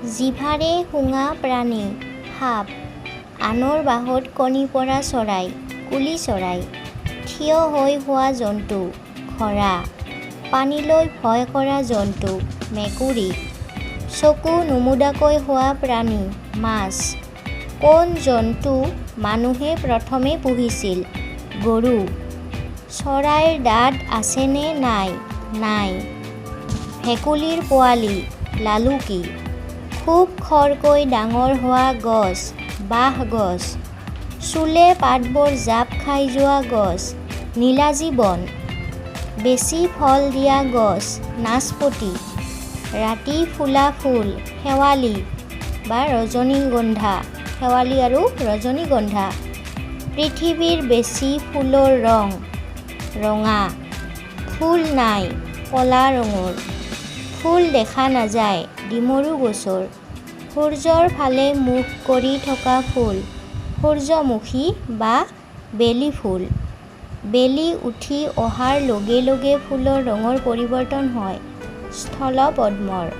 জিভাৰে শুঙা প্ৰাণী, সাপ। আনৰ বাহত কণী পৰা চৰাই, কুলি চৰাই। থিয় হৈ শোৱা জন্তু, ঘোঁৰা। পানীলৈ ভয় কৰা জন্তু, মেকুৰী। চকু নুমুদাকৈ শোৱা প্ৰাণী, মাছ। কোন জন্তু মানুহে প্ৰথমে পুহিছিল? গৰু। চৰাইৰ দাঁত আছেনে নাই? নাই। ভেকুলীৰ পোৱালি, লালুকী। খুব খৰকৈ ডাঙৰ হোৱা গছ, বাঁহ গছ। চুলে পাতবোৰ জাপ খাই যোৱা গছ, নিলাজী বন। বেছি ফল দিয়া গছ, নাচপতি। ৰাতি ফুলা ফুল, শেৱালি বা ৰজনীগন্ধা, শেৱালি আৰু ৰজনীগন্ধা। পৃথিৱীৰ বেছি ফুলৰ ৰং, ৰঙা। ফুল নাই, ক'লা ৰঙৰ। ফুল দেখা নাযায়, ডিমৰু গছৰ। সূৰ্যৰ ফালে মুখ কৰি থকা ফুল, সূৰ্যমুখী বা বেলি ফুল। বেলি উঠি অহাৰ লগে লগে ফুলৰ ৰঙৰ পৰিৱৰ্তন হয়, স্থলপদ্মৰ।